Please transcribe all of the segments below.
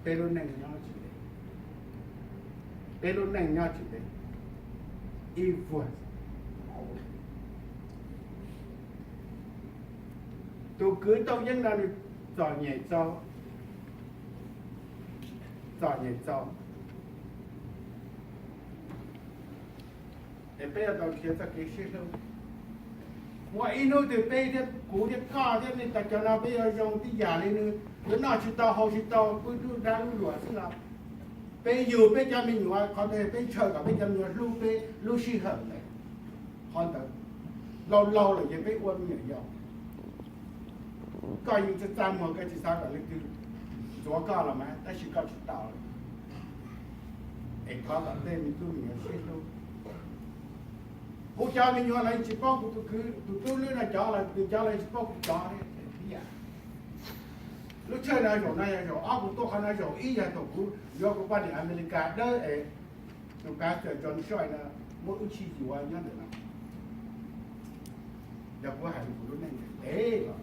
Peb lub neej nyob tsis ntev, peb lub neej nyob tsis ntev ib vuag. Tus kwv Tooj Yeeb no nws txom nyem txaus, txom nyem txaus. Es peb yuav tau nrhiav txoj kev sib hlub. Muaj ib hnub twg peb thiab kuv thiab koj thiab nej cov no peb yuav zoo tib yam li nws, yuav noj tsis tau haus tsis tau, pw lub dab lub luam xwb los peb yug peb cov me nyuam qhov ntawd, peb ntshaw kom peb cov me nyuam hlub peb lub sij hawm ntawd. Qhov ntawd laus laus lawm ces peb ua me nyuam yaus. Koj yeej txaj txaj muag, koj tsis xav kom leej twg ntxuav koj los mas, tab sis koj tsis tau. Es thov kom tej me tub me nyuam sib hlub. Kuv cov me nyuam los yeej tsis paub kuv tus kwv, tus tub lwb no cov los, nws cov los yeej tsis paub kuv cov li. Lub tshawj no zaum no yog zaum ob, kuv tuaj qhov no zaum ib, yog thaum kuv yuav kuv poj niam Amelikas dawb es tus Pastor John Choi no muab wb tsim yuav nyob ntawm no. Yog kuv hais kuv lub neej ntev los,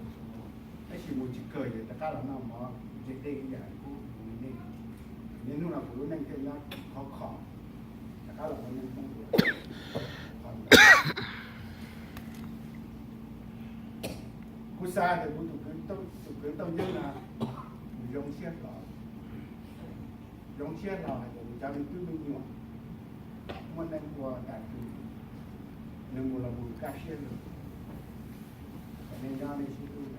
tab sis mus tsis kawg ces rov qab los noj mov nce dej ib yam kuv nej. Niaj hnub no kuv lub neej thiaj nyob khov kho, rov qab los ua neej Hmoob dua. Kuv xav tias kuv tus kwv Tooj Yeeb no nws zoo siab hlo, zoo siab hlo hais tias nws cov me tub me nyuam muaj neej ua tas twg nws mus los mus kaj siab lug. Kom nej nyob nej sib hlub,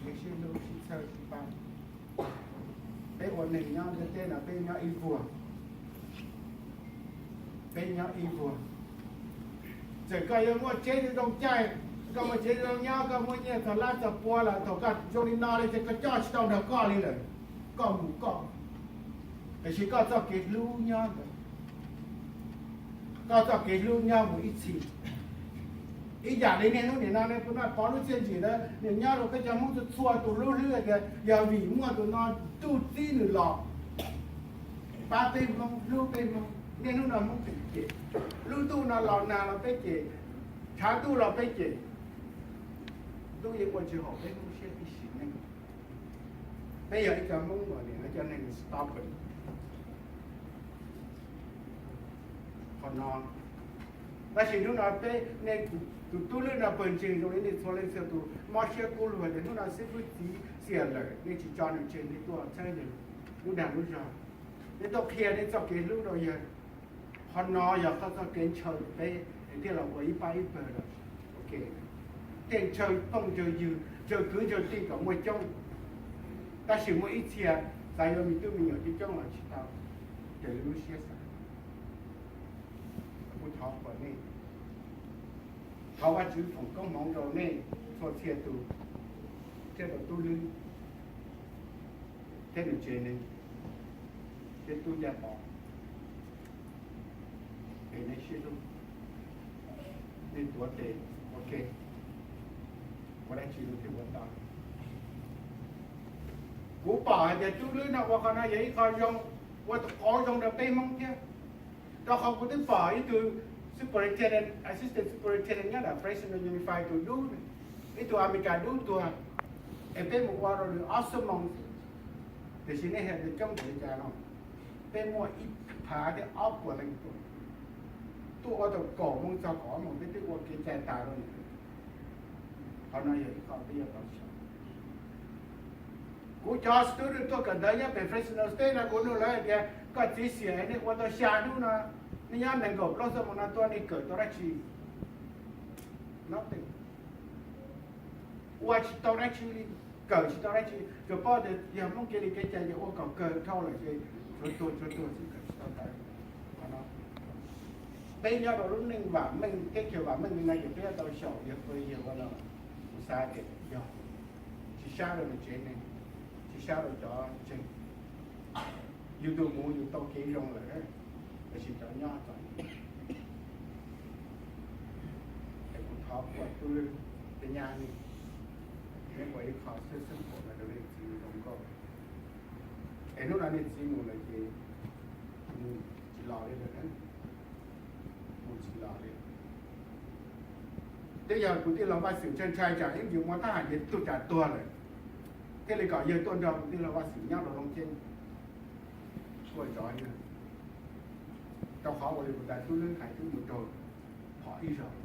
nej sib hlub sib txhawb sib pab. Peb ua neeg nyob ntiaj teb no peb nyob ib vuag, peb nyob ib vuag. Txawm koj yuav muaj tsev zoo caij, koj muaj tsev zoo nyob, koj muaj nyiaj txog lab txog pua lawm, thaum koj zoo li no li ces koj coj tsis tau nrog koj li lawm, koj mus koj. Tiam sis koj txoj kev hlub nyob ntawd, koj txoj kev hlub nyob mus ib txhis. Ib yam li niaj hnub nim no nej puas noj pov lub txiaj ntsim ntawd, nws nyob rau peb cov Hmoob txhua txhua tus lub hlwb tias yog vim muaj tus no ntuj txib nws los pab peb Hmoob, hlub peb Hmoob. Niaj hnub no Hmoob phem cem, lub ntuj no los nag los peb cem, tshav ntuj los peb cem, ntuj yeej ua tsis haum peb Hmoob siab ib sim neej. Peb yog ib cov Hmoob uas nim no cov neeg stubborn qhov no. Tab sis hnub no peb, nej tus tub lwb no pawg ntseeg zoo li nej txhua leej txhua tus mob siab kub lug tias hnub no xib fwb txiv xiam lawm, nej tsis tso nws tseg, nej tuaj txhawb yawg lub dag lub zog, nej tuaj qhia nej txoj kev hlub rau yawg. Qhov no yog qhov txoj kev ntshaw peb es thiaj los ua ib pab ib pawg los, thiaj ntshaw phooj ntshaw ywg ntshaw kwv ntshaw tij kom muaj coob. Tab sis muaj ib txhia xav yuav me tub me nyuam coob coob los tsis tau, raws li lub siab xav. Kuv thov kom nej, thov Vajtswv foom koob hmoov rau nej txhua txhia tus, thiab rau tub lwb, thiab nws tsev neeg, thiab tub ncaj pov, es nej sib hlub, nej tuav tes ua ke, ua dab tsi los thiaj ua tau. Kuv pom hais tias tub lwb no ua qhov no yog ib qho zoo, ua qauv zoo rau peb Hmoob thiab. Rau qhov kuv twb pom ib tug superintendent, assistant superintendent nyob ntawm Fresno Unified tus dub, ib tug Amelikas dub tuag, es peb mus ua rau nws ob xuab moos xwb. Tiam sis nej hais tias coob npaum li cas no, peb muaj ib phav thiab ob puas leej tuaj, tuaj ua tau kaum moos txog kaum ob moos peb twb ua kev cai tas rau nws. Qhov no yog ib qho peb yuav tau xyuas. Kuv cov student tuaj kawm ntawv nyob pem Fresno State no kuv nug lawv hais tias koj txiv xiam nej ua tau xya hnub no, nej nyob nees nkaum plaub xuab moos no tuaj nej kawm tau dab tsi? Nothing. Ua tsis tau dab tsi li, kawm tsis tau dab tsi, tsuas paub tias yog Hmoob kev li kev cai ces ua kom kawg dhau lawm ces tsuav tuag tsuav tuag xwb, kawm tsis tau ntawv. Peb nyob rau lub neej vam meej, teb chaws vam meej li no ces peb yuav tau xyaum yawg ua yawg ua no. Kuv xav tias yog, tsis sab rau nws tsev neeg, tsis sab rau cov ntseeg, yus tus mus yus tau kev zoo lawm, tab sis cov nyob txom nyem. Es kuv thov kuv tub lwb tej nyab nej, nej ua ib qho xwb xwb pom rau nej txiv zoo nkauj. Es hnub no nej txiv mus lawm ces mus tsis los li lawm, mus tsis los li. Twb yog kuv tij laug Vaj Xwm ntshai ntshai tsam ib ntsis mus thab ham ces tug cas tuag lawm. thiaj li kom yawg tuaj nrog kuv tij laug Vaj Xwm nyob rau Looj Ceeb ua zov yawg. Rau qhov ua li kuv tais tub lwb hais twb mus raug phom ib zaug,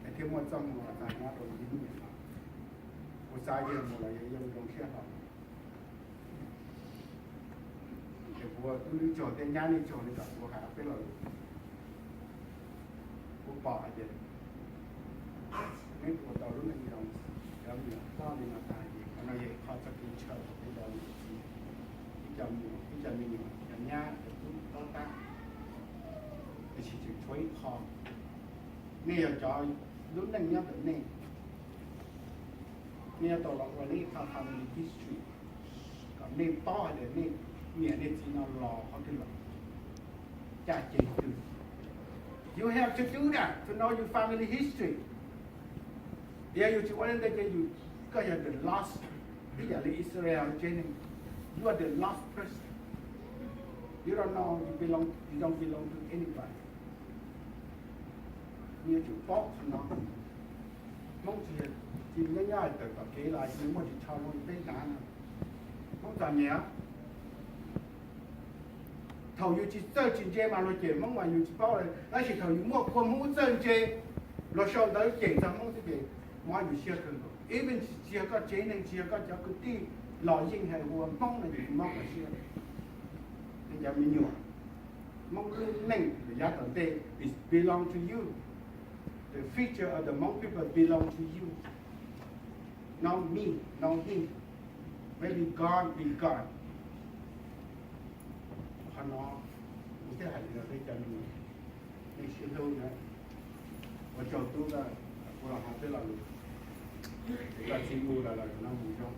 es thiaj muaj txoj hmoo los txog nyob rau ib hnub no. Kuv xav yawg mus los yawg zoo siab hlo. Ces kuv ua tub lwb tsaug thiab nyab lwj tsaug li kom kuv hais ob peb lo lus. Kuv pom hais tias neb ua tau lub neej zoo, cov me nyuam loj li no tag ces qhov no yog ib qho txoj kev ntshaw rau peb cov niam txiv, ib co me nyuam, ib co me nyuam, cov nyab cov tub tob tab, tiam sis tseem tshuav ib qho. Nej yog cov lub neej nyob ntawm nej, nej yuav tau los ua nej ib qho family history, kom nej paub hais tias nej niam nej txiv no los qhov twg los, caj ces twg. You have to do that to know your family history. Yog yus tsis ua li ntawd ces yus, koj yog the lost, ib yam li Israel tsev neeg, you are the lost person. You don't know, you belong, you don't belong to anybody. Nws yuav tsum paub qhov no. Hmoob tsis, tsis nyob nyob hais tawm tom kev los nws muaj ris tsho zoo li peb hnav no. Hmoob txom nyem. Thaum yus tsis txawj tsis ntse mas luag cem Hmoob mas yus tsis paub li, tab sis thaum yus muaj kua Hmoob txawj ntse, luag sau ntawv cem txog Hmoob xwb ces mob yus siab kawg nkaus. Even tsis yog koj tsev neeg, tsis yog koj cov kwv tij los yeej hais hu ua Hmoob no ces mob koj siab. Nej cov me nyuam, Hmoob lub neej lawm yav tom ntej is belong to you. The future of the Hmong people belong to you. Not me, not him. Maybe gone, be gone. Qhov no kuv thiaj hais li no, peb cov me nyuam, nej sib hlub na. Ua tsaug tub, kuv los hais peb lo lus, ces koj txiv mus lawm los no mus zoo,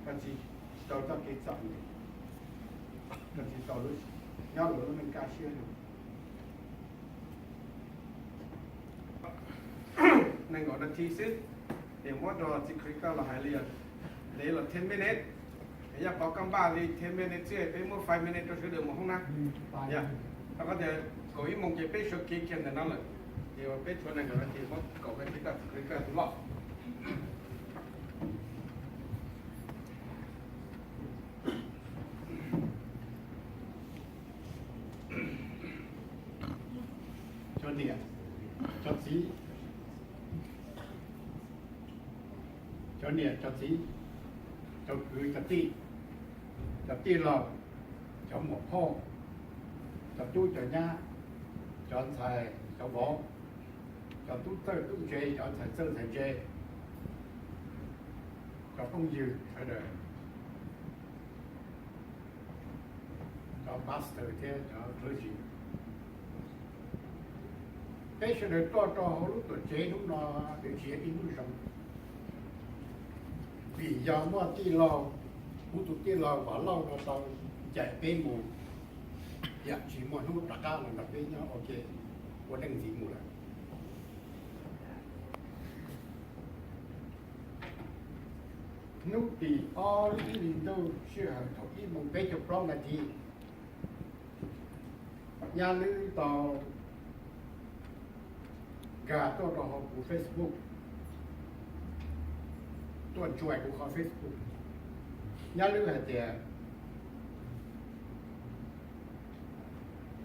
koj txiv tsis tau txoj kev txom nyem, koj txiv tau lub, nyob lawm lub neej kaj siab lug. Nees nkaum nas this xwb, ces muab rau txiv Chris koj los hais li, ntev los ten minutes, yog pov koj npaj li ten minutes xwb peb muab five minutes rau sawv daws mus hoob na. Yog, rau qhov tias kaum ib moos ces peb sawv kev kiag ntawm no lawm, ces peb tshuav nees nkaum nas this, muab kaum nas this rau txiv Chris koj tus loj. Cov niam, cov txiv, cov niam cov txiv, cov kwv cov tij, cov tij laug, cov muam phauj, cov tub cov nyab, cov ntxhais cov vauv, cov tub txawj tub ntse, cov ntxhais txawj ntxhais ntse, cov phooj ywg sawv daws, cov pastor thiab cov clergy, peb sawv daws tuaj rau hauv lub tuam tsev hnub no, nws tsis yog ib hnub zoo, vim yog muaj tij laug, kuv tus tij laug Vam Lauj no tau ncaim peb mus, yam tsis muaj hnub rov qab los nrog peb nyob ua ke ua neej ntxiv mus lawm. Hnub tim ob lub ib hlis ntuj sij hawm thaum ib moos peb caug plaub nas this, Nyab Lwb tau nkag tuaj rau hauv kuv Facebook, tuaj ntsuas kuv qhov Facebook. Nyab Lwb hais tias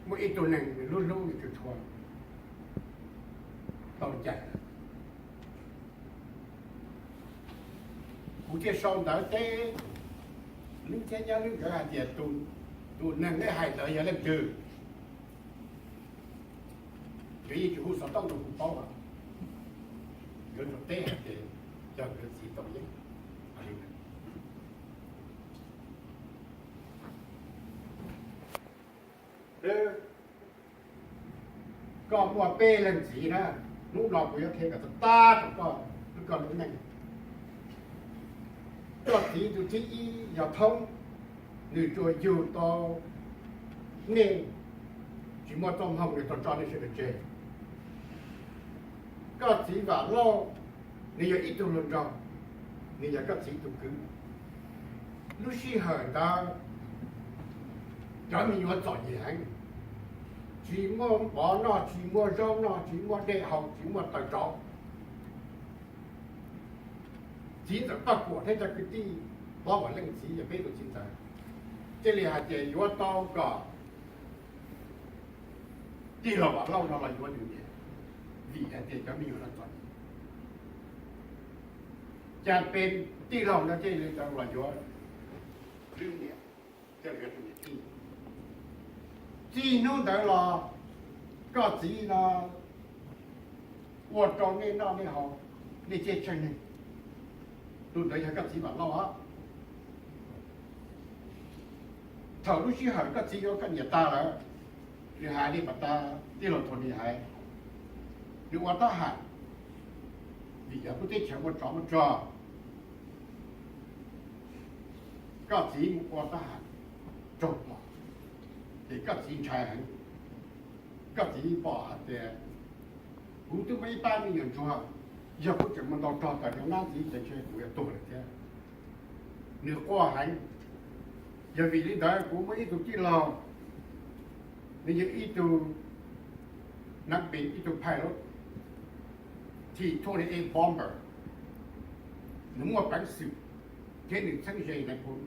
muaj ib tug neeg nws hlub hlub nws tshua tshua tau ncaim lawm. Kuv thiaj sau ntawv teb Lwb thiab Nyab Lwb nkawd hais tias tus neeg nej hais ntawd yog leej twg. Nkawd yeej tsis hu xov tooj rau kuv paub, nkawd tsuas teb hais tias yog nkawd txiv Txooj Yeeb. Koj muaj peb leeg txiv na, hnub no kuv yuav qhia kom tag tag rau koj, koj lub neej. Koj txiv tus thib ib yog Thoob, nws tsuas yug tau nej, tsis muaj txoj hmoo nws tau tso nej sawv daws tseg. Koj txiv Vam Lauj, nws yog ib tug hluas nraug, nws yog koj txiv tus kwv. Lub sij hawm ntawd cov me nyuam txom nyem heev, tsis muaj mov noj, tsis muaj zaub noj, tsis muaj dej haus, tsis muaj taws rauv. txiv ntxawm Paj Kuam thiab cov kwv tij, ob uas leej txiv yog peb tus txiv ntxawm, thiaj li hais tias yuav tau kom tij laug Vam Lauj no los yuav nws niam, vim hais tias cov me nyuam no txom nyem. Cas peb tij laug no thiaj li tau los yuav nws niam, thiaj li yuav tus niam tij. Txij hnub ntawd los koj txiv no ua rau nej noj nej haus, nej thiaj tsheej neeg. Tus ntawd yog koj txiv Vam Lauj os. Thaum lub sij hawm koj txiv yuav koj niam tas lawm, nws hais li pas tas tij laug Thoj Lis hais, nws ua tab ham, vim yog lub teb chaws muaj tsov muaj rog, koj txiv mus ua tab ham raug pom, ces koj txiv ntshai heev. Koj txiv pom hais tias kuv twb muaj ib pab me nyuam ntsuag, yog kuv tseem mus ntaus rog tawm rau nab ntxiv ces ntshe kuv yuav tuag lawm thiab. Nws quaj heev. Yog vim li ntawd kuv muaj ib tug tij laug, nws yog ib tug nav pes, ib tug pilot, T twenty-eight bomber, nws muaj peev xwm thiab nws txheeb ze nais phoo.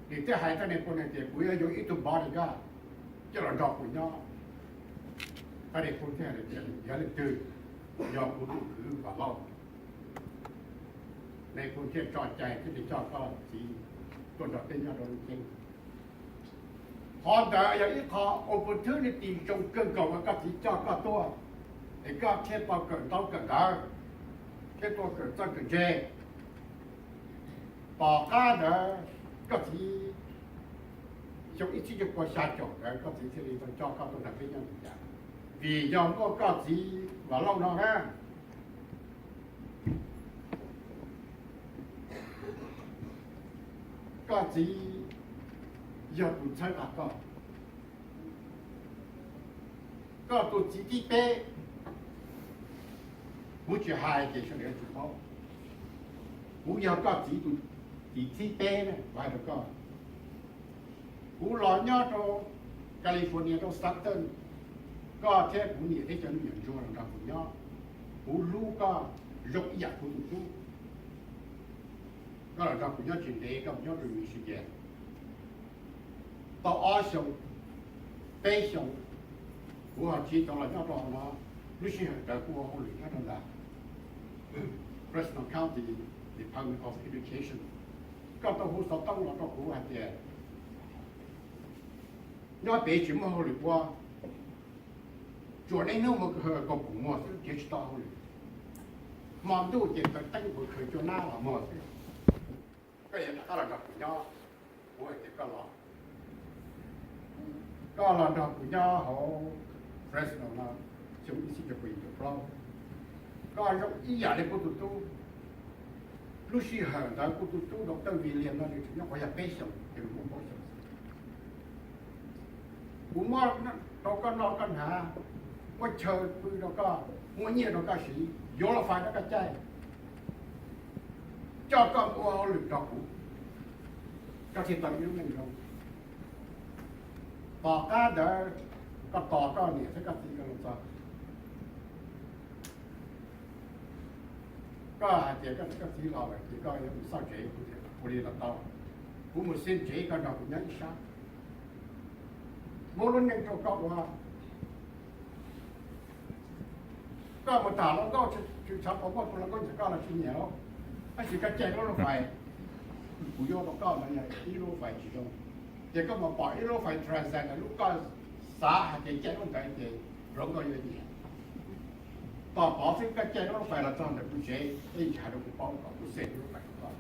Nws thiaj hais rau nais phoo hais tias kuv yuav yuav ib tug bodyguard coj los nrog kuv nyob. Tab nais phoo thiaj hais tias yog leej twg? Yog kuv tus kwv Vam Lauj. Nais phoo thiaj tso cai thiaj li coj koj txiv tuaj nrog peb nyob rau lub ceeb. Qhov ntawd yog ib qho opportunity zoo kawg nkaus uas koj txiv coj koj tuaj, es koj thiaj tau kawm ntaub kawm ntawv, thiaj tau kawm txawj kawm ntse. Tom qab ntawd koj txiv xyoo ib txhiab cuaj pua xya caum ntawd koj txiv thiaj li tau coj koj tuaj nrog peb nyob Meskas, vim yog muaj koj txiv Vam Lauj no na. Koj txiv yog tus txhawb nqa koj. Koj tus txiv thib peb, kuv tsis hais ces sawv daws yuav tsum paub, kuv yog koj txiv tus txiv thib peb na, kuv hais rau koj. Kuv los nyob rau California rau Stockton, koj thiab kuv niam thiab cov me nyuam ntsuag los nrog kuv nyob. Kuv hlub koj zoo ib yam kuv tus tub. Koj los nrog kuv nyob tsis ntev, koj mus nyob rau Michigan tau ob xyoos, peb xyoos, kuv ho tsiv tau los nyob rau hauv no. Lub sij hawm ntawd kuv ua hauj lwm nyob rau ntawm Fresno County Department of Education. Koj tau hu xov tooj los rau kuv hais tias nyob pem tsis muaj hauj lwm ua, tsuas niaj hnub mus kaus pum muag xwb, tsis tau hauj lwm. Hmo ntuj ces taws teeb puas khaws cua nab los muag xwb. Koj yuav rov qab los nrog kuv nyob, kuv hais tias koj los, koj los nrog kuv nyob hauv Fresno no xyoo ib txhiab cuaj pua yim caum plaub, koj zoo ib yam li kuv tus tub. Lub sij hawm ntawd kuv tus tub Doctor William no nws tseem nyob qhov yog peb xyoos, ces nws muaj plaub xyoos. Kuv muab rau koj noj koj hnav, muab chaw pw rau koj, muab nyiaj rau koj siv, yuav lauj fais rau koj caij, coj koj mus ua hauj lwm nrog kuv, koj thiaj tau ib lub neej zoo. Tom qab ntawd koj tos koj niam thiab koj txiv nkawd los txog, koj hais tias koj niam koj txiv los lawm ces koj yuav mus xauj tsev, kuv tias ua li los tau, kuv mus xib tsev koj nrog kuv nyob ib sab. Muab lub neej rau koj ua. Koj mus tham hluas nkauj, tsis txhob pom muaj tus hluas nkauj nyiam koj los tsis nyiam lauj, tab sis koj caij lub lauj fais kuv yuav rau koj no yog ib lub fais tsis zoo, ces koj mus pom ib lub fais Transat, lub koj xav hais tias caij lub ntawd ces hluas nkauj yuav nyiam. Tos pov xwb, koj caij lub lauj fais los txog ntawm kuv tsev, ej, hais rau kuv paub kom kuv xes lub lauj fais rau koj.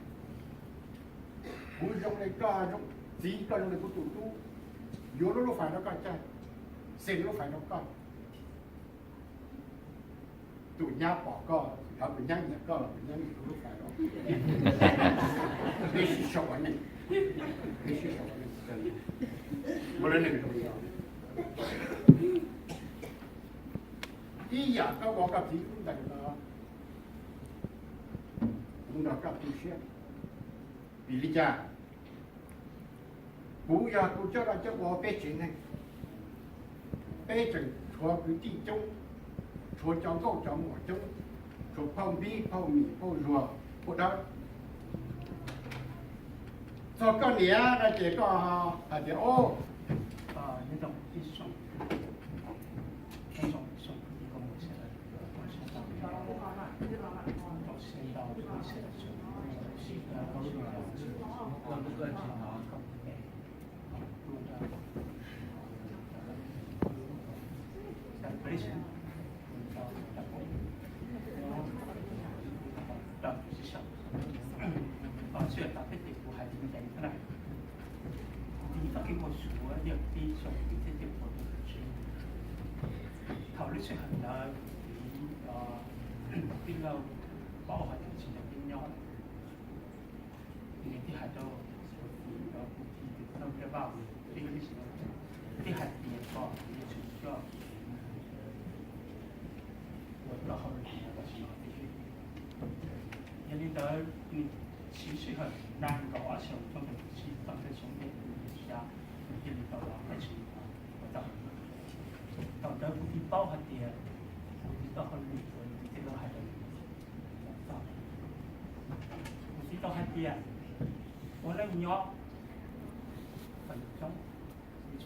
Kuv zoo li koj txiv, koj zoo li kuv tus tub, yuav lub lauj fais rau koj caij, xes lub lauj fais rau koj. Tus nyab pom koj, cov tus nyab nyiam koj los tus nyab nyiam lub lauj fais los. Neb sib sau ua neej, neb sib sau ua neej, ua lub neej zoo li no. Ib yam koj ua koj txiv lub ntees no, kuv nrog koj tu siab. Vim li cas? Kuv yog kuv coj dab coj ua peb tsev neeg, peb tseem tshuav kwv tij coob, tshuav cov nkauj cov muam coob, tshuav phauj Npib, phauj Mim, phauj Zuag, Ua dawb. Txog koj niam no ces koj hais tias, o, Thaum lub sij hawm ntawd, tij laug paub hais tias tsis yog peb nyob, nws thiaj hais rau kuv txiv, kuv txiv tus tij laug Npliaj Vaj, peb lub sij hawm thiaj hais tias kom nws tsum coj ua tau hauj lwm tab sis no. Yog li ntawd, nws siv sij hawm nees nkaum ob xyoos, xyoo ntawd kuv txiv tau tej xyoo ntawd kuv xya, nws thiaj li tau los tab sis ua tau. Thaum ntawd kuv txiv paub hais tias kuv txiv tau hauj lwm, kuv txiv tij laug hais rau kuv txiv tau hais tias ua neej nyob feem coob, nws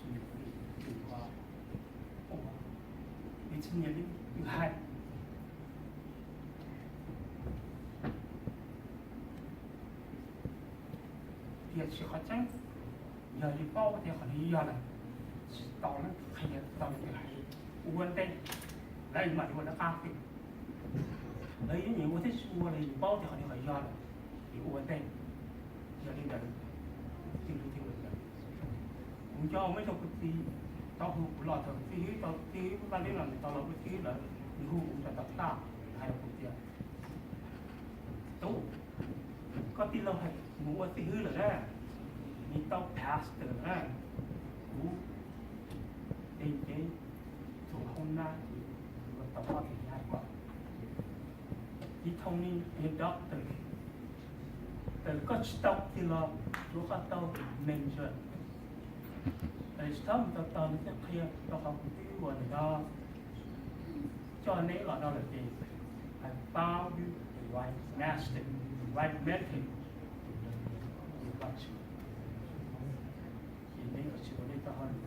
tsis nyiam li tus hais, tiam sis qhov tseeb, yog li paub tias qhov no yog lawm, tsis tau na, qhia tau tias hais ua ntej, lawv mam li ua lawv qab twg. Lawv yeej nyiam ua thiab tsis ua los yus paub tias qhov no qhov yog lawm, yus ua ntej. Yog li ntawd, tij laug thiaj ua li ntawd. Kuv nco muaj ib zaug kuv txiv tau hu kuv los thaum txiv hwb tau, txiv hwb Vaj Lib los nws tau los ua txiv hwb lawm, nws hu kuv rau tom qab, hais rau kuv tias, tub, koj tij laug hais mus ua txiv hwb lawm na, nws tau pastor na, kuv nce txhua hoob nab, kuv tau ob tug nyab kom ib thooj ni yog doctor, koj tsis tau kiag los tsuav koj tau major. Tsis txhob mus tau tau nws thiaj qhia rau qhov kuv twb ua ntawm no coj neb los no lawm ces I found you the right master, the right mentor. Ces neb yuav tsis ua nej tau hauj lwm,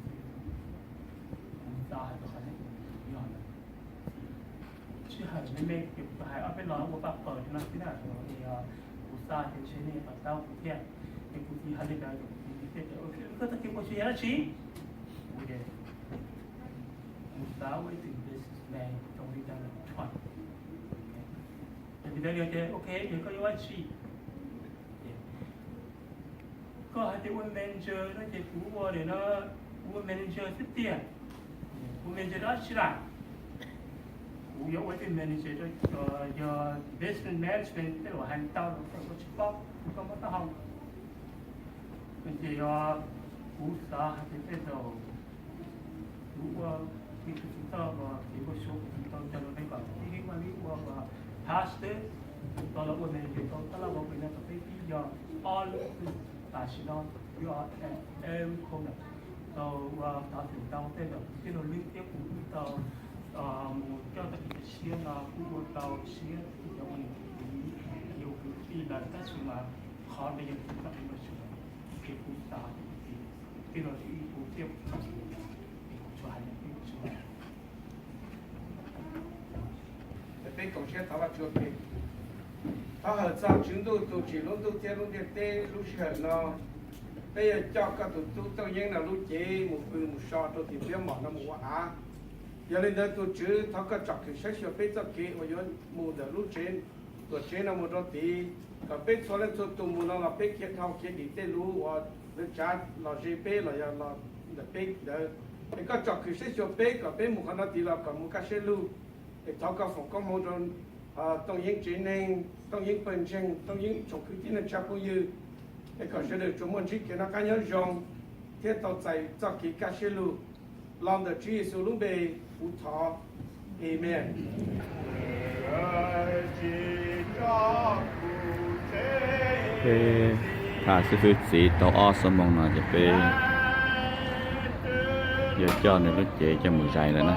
kuv xav hais tias qhov no yog lawm. Sij hawm me me ces kuv hais ob peb lo ua paj paws li no xwb na, kuv xav tias ntshe nej yuav to taub kuv thiab. Ces kuv txiv hais li ntawd ces kuv txiv thiaj tias, koj tag kis ua tsis yog dab tsi? Kuv tias, kuv xav ua ib tug businessman rau li ntawd. Ces li ntawd ces ok, ces koj yuav ua dab tsi? Koj hais tias ua manager no ces kuv ua li no, kuv ua manager xwb tiag. Ua manager dab tsi lawm? Kuv yuav ua ib tug manager rau, yog business management tej laus hais tau los koj tsis paub, kuv tau muab taub hau. Ces yog kuv xav hais tias tej zaum kuv ua, kuv tsis tau, kuv tsis tau, kuv tsis tau coj los nej kom tib ua li ua pastor, tau los ua manager tau tab laj ua pem no rau peb tib yog ob lub xwb. Tam sim no yog every corner tau ua thov txim ntau tej zaum kuv tij laug lwb thiab kuv wb tau mus coj tau kev cai siab no kuj ua tau siab kuj cov ua niam ua txiv, yus kwv tij lawm tab sis mas qhov ntawd yog txoj kev ua tshua, ces kuv xav tias kuv tij, tij laug lwb kuv thiab kuv txoj kev ua, es kuv tsuas hais li peb ua tshua. Peb koom siab thov Vajtswv ua ke. Thov hawm txog Tswv Ntuj tus tsim lub ntuj thiab lub ntiaj teb lub sij hawm no, peb yuav coj koj tus tub Tooj Yeeb no lub cev mus pw mus so rau tim ntiab mom no mus ua av. Yog li ntawd tus Tswv thov koj tsom kwm saib xyuas peb txoj kev uas yuav mus ntawm lub tsev, tuam tsev no mus rau tid, kom peb txhua leej txhua tus mus no los peb khiav dhau khiav dim tej lus uas lawv tsav los ze peb los yog los ntawm peb ntawd. Es koj tsom kwm saib xyuas peb kom peb mus qhov no tid los kom mus kaj siab lug. Es thov koj foom koob hmoov rau Tooj Yeeb tsev neeg, Tooj Yeeb pawg ntseeg, Tooj Yeeb tsoom kwv tij neej tsa phooj ywg, es kom sawv daws tsuas muaj ntsib kev noj qab nyob zoo thiab tau txais txoj kev kaj siab lug. Los ntawm Tswv Yexus lub npe kuv thov, Amen. Peb tham xib fwb txiv tau ob xuab moos no ces peb yuav coj nws lub cev coj mus zais lawm na.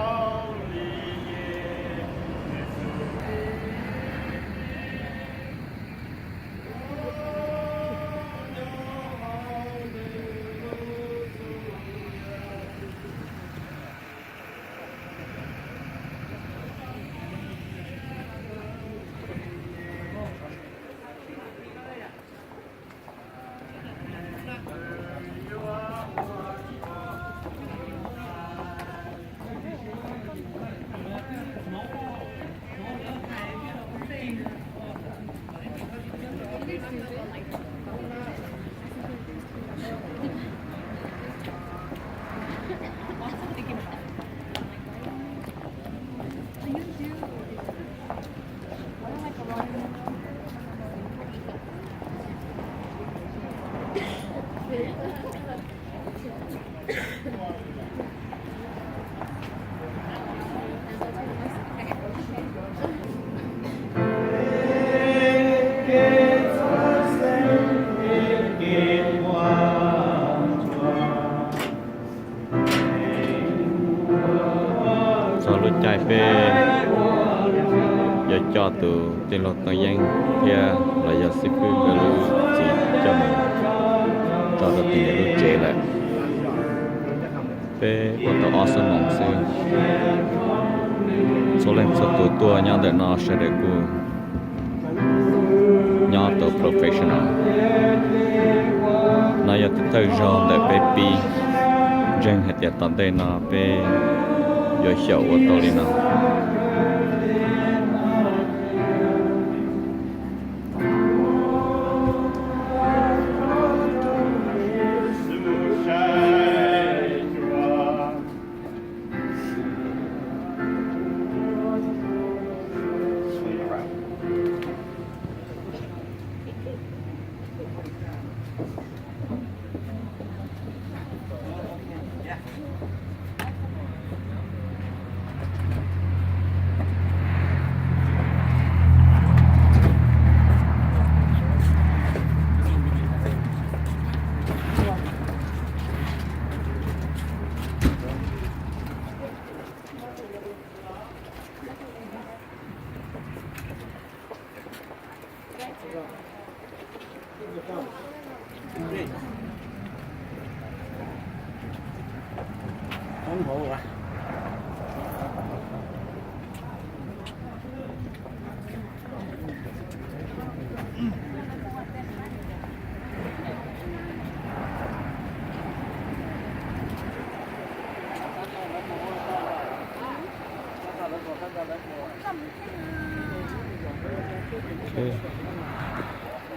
Txog lub caij peb yuav coj tus tij laug Tooj Yeeb thiab los yog xib fwb nkawd lub txiv coj mus tso rau tim lub tsev lawm. Peb ua tau ob xuab moos xwb. Txhua leej txhua tus tuaj nyob ntawm no sawv daws kuj nyob tau professional. No yog thawj zaug ntawm peb pib, ntseeg hais tias tom ntej no peb yuav xyaum ua tau li no.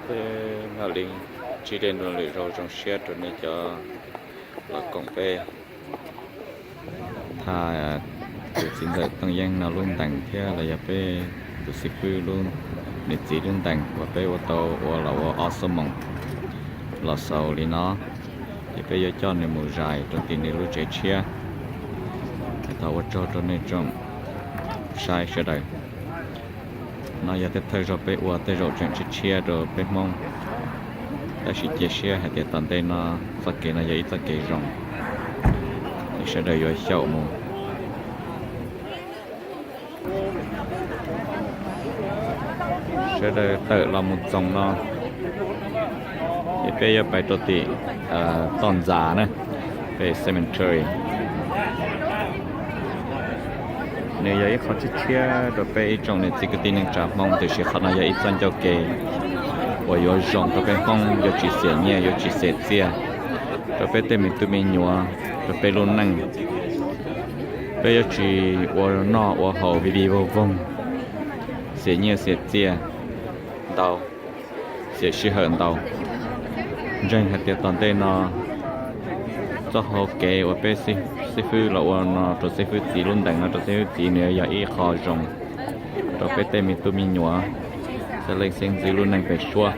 Peb mam li ntsib dua lwm zaug zoo siab rau nej cov los koom peb. Tham tus txiv ntxawm Tooj Yeeb no lub ntees thiab los yog peb tus xib fwb lub, nws txiv lub ntees uas peb ua tau ua los ua ob xuab moos los xaus li no, ces peb yuav coj nws mus zais rau tim nws lub tsev tshiab. Thov ua tsaug rau nej tsoom saib sawv daws. No yog tej thawj zaug peb ua, tej zaum tseem tshiab tshiab rau peb Hmoob, tab sis cia siab hais tias tom ntej no txoj kev no yog ib txoj kev zoo, es sawv daws yuav xyaum mus. Sawv daws tawm los mus txoos no, es peb yuav pais rau tim toj ntxas na, peb cemetery. Nws yog ib qho tshiab tshiab rau peb ib tsoom niam txiv kwv tij neej tsa Hmoob, tiam sis qhov no yog ib txoj ncauj kev uas yuav zoo rau peb Hmoob, yuav tsis xiam nyiaj, yuav tsis xiam txiaj, rau peb tej me tub me nyuam, rau peb lub neej. Peb yuav tsis ua noj ua haus vij vij voog voog, xiam nyiaj xiam txiaj ntau, xiam sij hawm ntau. Ntseeg hais tias tom ntej no txoj hau kev uas peb xib fwb los ua no rau xib fwb txiv lub ntees no rau xib fwb txiv, nws yog ib qho zoo rau peb tej me tub me nyuam, xeeb leej xeeb ntxwv lub neej pem suab.